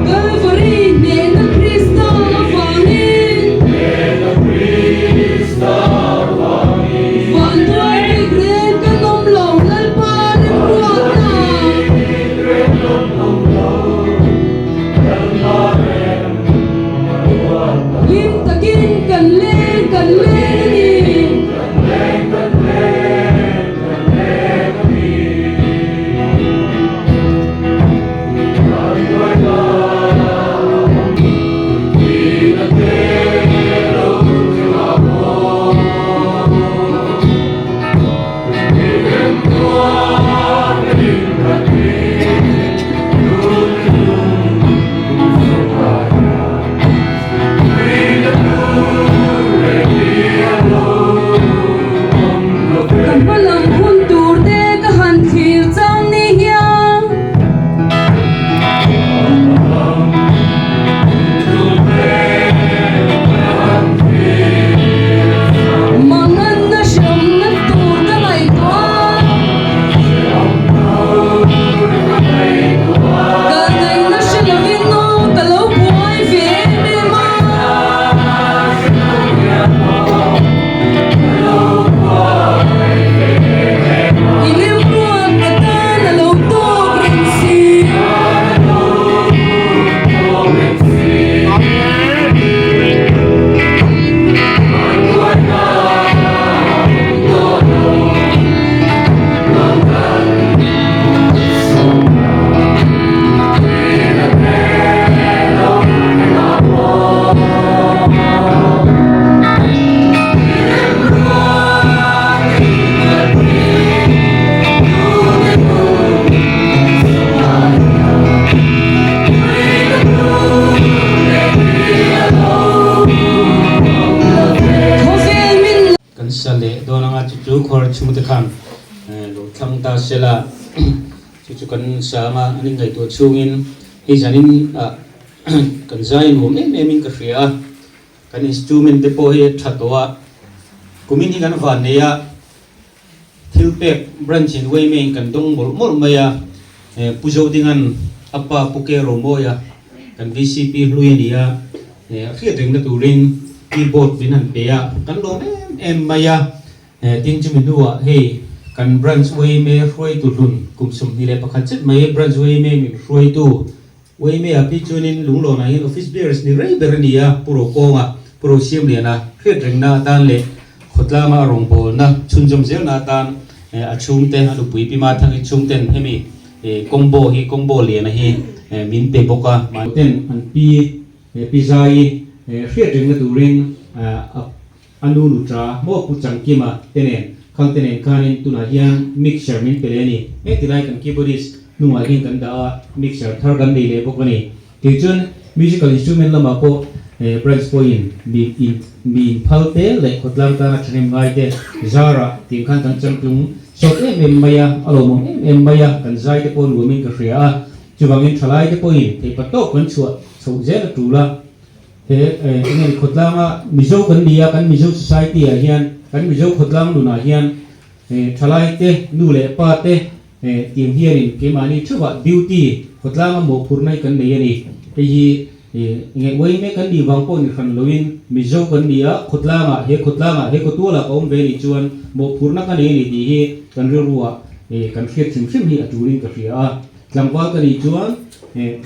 Kalvari hnehna Krista avangin. Vanduai bik reng kan awm lo Lalpa remruatna. Hlim takin kan leng kan leng a ni. Ka hmalam hun tur te ka han thlir chang ni hian. Manganna hriamna tur ka ngaihtuah. Ka ngaihna hre lovin aw ka lo buai ve em em a. I rimruat ka tan a lo tawk reng si. Kan sa leh dawn anga chu chu khawr chhungte khan lo thlang ta sela chu chu kan sa anga an inngaihtuah chhungin hei zanin ah. Kan zai nuam em em in ka hria a, kan instrument te pawh hi a tha tawh a, kumin hi kan van nei a, thil pek branch in uai maiin kan dawng mawlh mawlh mai a, Pu Zodinga'n a pa Pu Ke Romawia kan vcp hlui a ni a, a hriat rengna turin keyboard min han pe a, kan lawm em em mai a. Tin chumi hnuah hei kan branch uaime hruaitu hlun kum 21 zet mai branch uaime min hruaitu uaime a pi chuanin Lunglawnah hian office bearers ni rei ber a ni a, Pu Rokawnga, Pu Rosiamliana hriat rengna atan leh khawtlanga a rawngbawlna chhunzawm zelna atan a chhungte a nupui Pi Mathangi chhungten hemi combo hi combo liana hi min pe bawk a. Ten an pi Pi Zaii hriat rengna turin a A nu Nutra maw Pu Changkima te nen khang te nen khanin tunah hian mixer min pe leh a ni. Heti lai kan keyboardist hnungah hian kan dah a, mixer thar kan nei leh bawk a ni. Kei chuan musical instrument lamah pawh branch pawhin mi in mi inphal te leh khawtlang tana thahnem ngai te zarah tih khan kan changtlung sawt em em mai a, a lawmawm em em mai a, kan zai te pawh nuamin ka hria a. Chuvangin thalai te pawhin theihpa tawk kan chhuah chhoh zel a tul a. He enge khawtlanga Mizo kan ni a, kan Mizo society ah hian, kan Mizo khawtlang nunah hian thalai te, nu leh pa te tiang hianin keimahni theuhah duty khawtlanga mawhphurhna hi kan nei a ni. Hei hi enge uai mek kan nih vang pawh ni hran loin Mizo kan ni a, khawtlangah he khawtlangah he khawtualah ka awm ve nih chuan mawhphurhna ka nei a ni tih hi kan rilruah kan hriat hrim hrim hi a tulin ka hria a. Tlangval ka nih chuan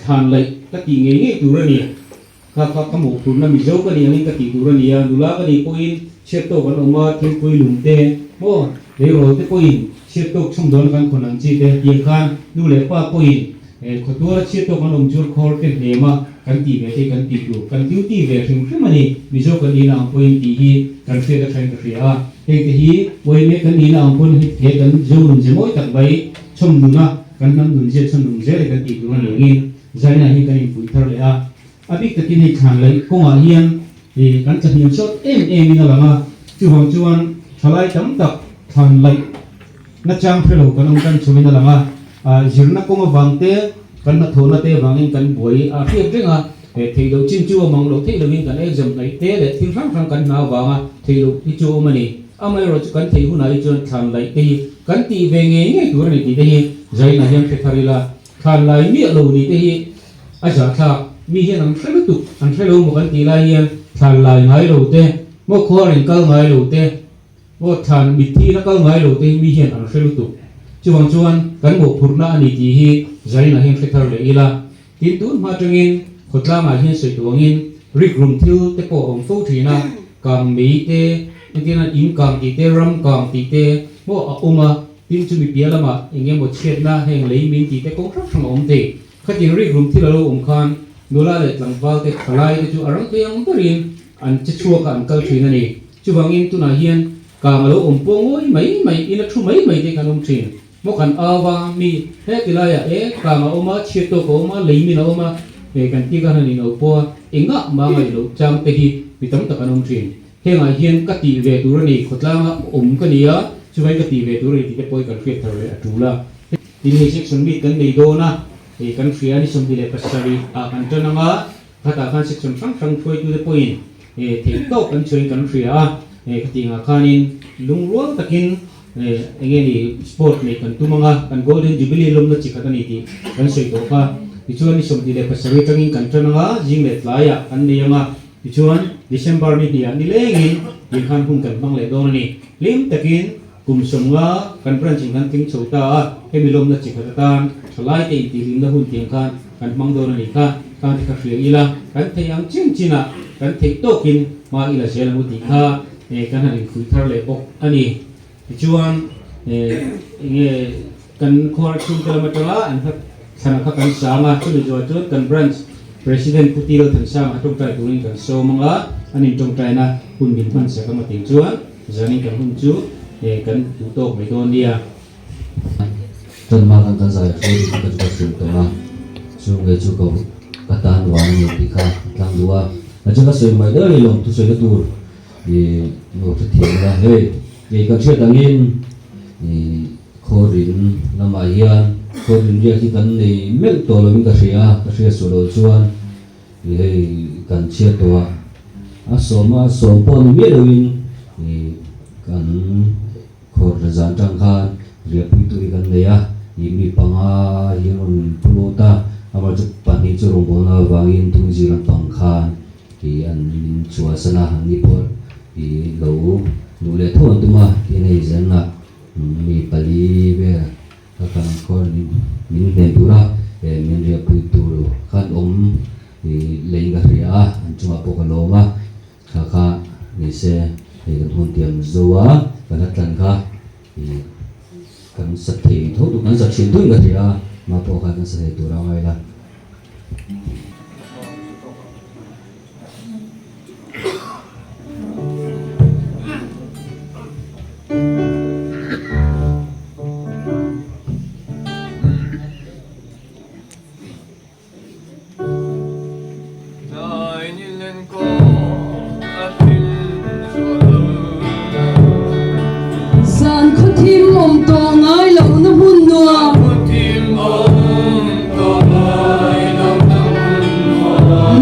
thlan laih ka tih ngei ngei tur a ni. Kha kha ka mawhphurhna Mizo ka nih angin ka tih tur a ni a, nula ka nih pawhin chhiat tawk an awm a, thingpui lung te maw leirawl te pawhin chhiat tawk chhum dawn kan khawn ang chi te tiang khan nu leh pa pawhin khawtuara chhiat tawk an awm chu khawr te hlem a kan tih ve te kan tih tur kan duty ve hrim hrim a ni. Mizo kan nihna ang pawhin tih hi kan hriat a thain ka hria a, heng te hi uaime kan nihna ang pawn he kan Zo nun ze mawi tak mai chhawm nuna kan hnam nun zia chhawm nung zel hi kan tih tur a ni angin Zaina hi kan inpui thar leh a, a bik takin hei thlan laih kawngah hian kan tlahniam sawt em em in a lang a, chuvang chuan thalai tam tak thlan laih nachang hre lo kan awm tan chungin a lang a, zirna kawng avang te, kan hnathawhna te avangin kan buai a hriat reng a, theih loh chin chu awm ang loh theih lovin kan exam hnaih te leh thil hrang hrang kan hna avanga theih loh hi chu a awm a ni. Amaherawh chu kan theih hunah hi chuan thlan laih te hi kan tih ve ngei ngei tur a ni tih te hi Zaina hian hre thar ila. Thlan lai miah lo ni te hi a zahthlak, mi hian an hre lutuk, an hre lo maw kan tih lai hian thlan lai ngai lo te, maw khuarin kal ngai lo te, maw thlan mitthi na kal ngai lo te hi mi hian an hre lutuk. Chuvang chuan kan mawhphurhna a ni tih hi Zainah hian hre thar leh ila. Tin, tun hma atangin khawtlangah hian sawi tuangin rikrum thil te pawh a awm fo thin a, kang mei te, entirna in kang tih te, ram kang tih te maw a awm a. Tin chumi piah lamah eng emaw chhiatna heng lei min tih te kawng hrang hrang a awm thei. Khatin rikrum thil a lo awm khan nula leh tlangval te thalai te chu a rang thei ang berin an che chhuak a an kal thin a ni. Chuvangin tunah hian kang a lo awm pawh ngawi mai mai in a thu mai mai te khan awm thin. Maw kan au a mi heti laiah e kang a awm a, chhiat tawk a awm a, lei min a awm a, e kan tih khan han in au pawh a engah mah ngaih loh chang te hi mi tam tak an awm thin. Hengah hian ka tih ve tur a ni, khawtlanga awm ka ni a, chuvangin ka tih ve tur a ni tih te pawh hi kan hriat thar leh a tul a. Tin hei section meet kan nei dawn a, hei kan hria a ni 27 ah kan tan ang a, khatah khan section hrang hrang hruaitute pawhin theih tawk kan chhuahin kan hria a, khatiangah khanin lungrual takin eng nge ni sport neih kan tum ang a, kan Golden Jubilee lawmna chi khat a ni tih kan sawi tawh kha. Tichuan ni 27 atangin kan tan ang a, zing leh tlaiah kan nei ang a. Tichuan, December ni hniah ni lengin tih khan hun kan hmang leh dawn a ni. Hlim takin kum 50 kan branch in kan tling chho ta a, hemi lawmna chi khat atan thalai te intihhlimna hun tiang khan kan hmang dawn a ni kha. Khang te kha hria ila, kan theih ang chin chinah kan theih tawkin hma ila zel ang u tih kha kan han inkhuih thar leh bawk a ni. Tichuan, enge kan khuar chhungte lam atanga an hla thlan kha kan sang a, chumi zuah chuan kan branch President Pu Tilo Thansanga kha tawngtai turin kan sawm ang a, an intawngtaina hun min hman sak ang a tih chuan zanin kan hun chu kan duh tawk mai dawn nia. Tanma kan kan zai hruai tih ka chu ka hrilh tawh a, chu nge chu ka ka tan uan a ni tih kha ka tlang duh a, a chu ka sawi mai deuh a ni lawm thusawi na tur I nuam hre thiam ila hei kei kan hriat angin i khawrin lamah hian khawrin riak hi kan nei melh tawh lovin ka hria a, ka hriat suah lo chuan. Hei kan chhiat tawh a, a sawm a sawm pawh ni miah loin kan khawr zan tang khan riahpui tur hi kan nei a, mi panga hi an rawn pu lut a, amaherawhchu pahnih chu rawngbawlna avangin tungzir lampang khan an min chhuahsan a, an ni pawh lo luh leh tho an tum a, tin hei zanah mi pali vel Ka kan kawr min hnen tura min riahpui tur khan awm leiin ka hria a, an chungah pawh ka lawm a, kha kha ni se hei kan hun tiam zo a, kan la tlan kha kan sa thei tho tur kan sa thin tho in ka hria a, mah pawh khan kan sa thei tur a ngai la. Zan khawthim awm tawh ngai lohna hmun nuam.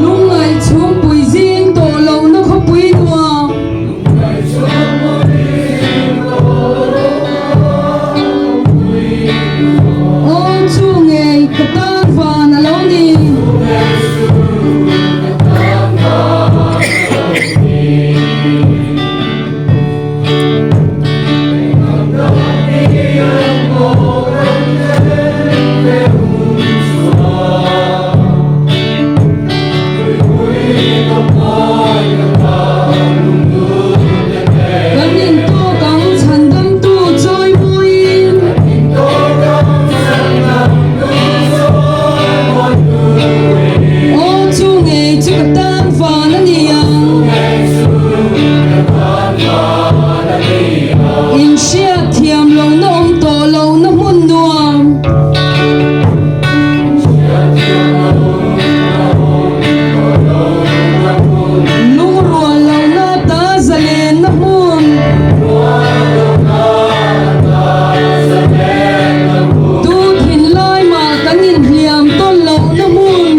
Lungngaih chhungpui zing tawh lohna khawpui nuam. Aw chu ngei ka tan van a lo ni. Kan intawk ang chhandamtu chawimawiin. Aw chu ngei chu ka tan van a ni ang. Inhriat thiam lohna awm tawh lohna hmun nuam. Lungrual lohna ta zalenna hmun. Tu thinlai mah kan inhliam tawn lohna hmun.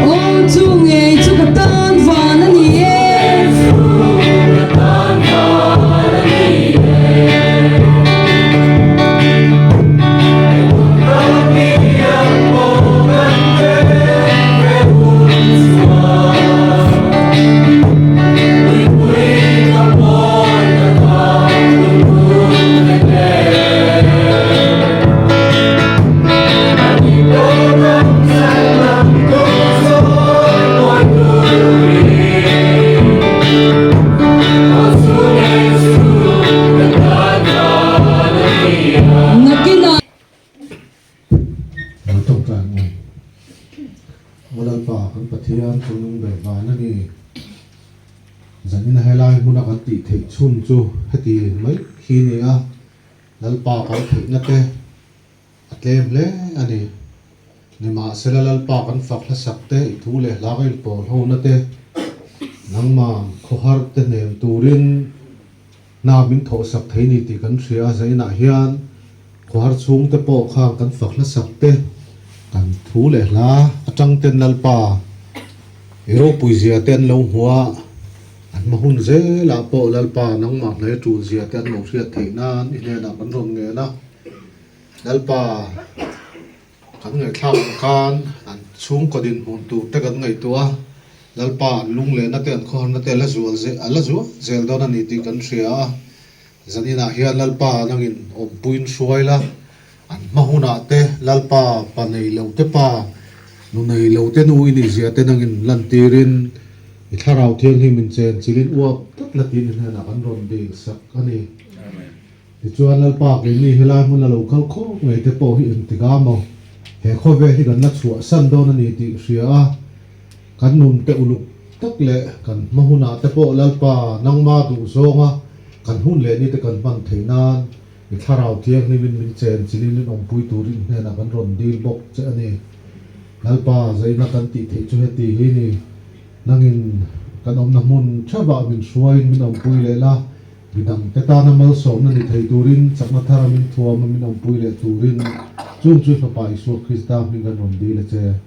Aw chu ngei chu ka tan van a ni e. Nakinah. Lo tawngtai ang u. Aw Lalpa, kan Pathian chu nung ber van a ni. Zanin helai hmuna kan tih theih chhun chu heti mai khi ni a, Lalpa kan theihna te a tlem hle a ni. Nimahsela Lalpa kan fak hlasak te, i thu leh hla ka inpawl hona te, nangmah khawhar te hnem turin hna min thawhsak thei ni tih kan hria a, zainah hian khawhar chhungte pawh khang kan fak hlasak te, kan thu leh hla atang ten Lalpa i ropui zia te an lo hmu a, an hma hun zelah pawh Lalpa nangmah hnaih a tul zia te an lo hriat theih nan i hnenah kan rawn ngen a, Lalpa. Kan ngaihthlak ang khan an chhungkaw dinhmun tur te kan ngaihtuah a, Lalpa an lunglehna te an khawharna te a la zual zel a la zual zel dawn a ni tih kan hria a. Zaninah hian Lalpa nangin awmpuiin hruai la, an hma hunah te Lalpa pa nei lo te pa, nu nei lo te nu i nih zia te nangin lantirin i thlarau thianghlim in chen chilin uap tak la tiin i hnenah kan rawn dil sak a ni. Tichuan Lalpa keini helai hmun a lo kal khawp ngei te pawh hi engtik a maw? He khawvel hi kan la chhuah san dawn a ni tih hria a, kan nun te uluk tak leh kan hma hunah te pawh Lalpa nangma duh zawnga kan hun leh ni te kan hman theih nan i thlarau thianghlimin min chen chilin min awmpui turin hnenah kan rawn dil bawk che a ni. Lalpa zaina kan tih theih chu heti hi ni, nangin kan awmna hmun theuhah min hruaiin min awmpui leh la, Midangte tana malsawmna ni thei turin chakna thara min thuam a min awmpui leh turin. Chung chu i Fapa Isua Krista hming kan rawn dil a che.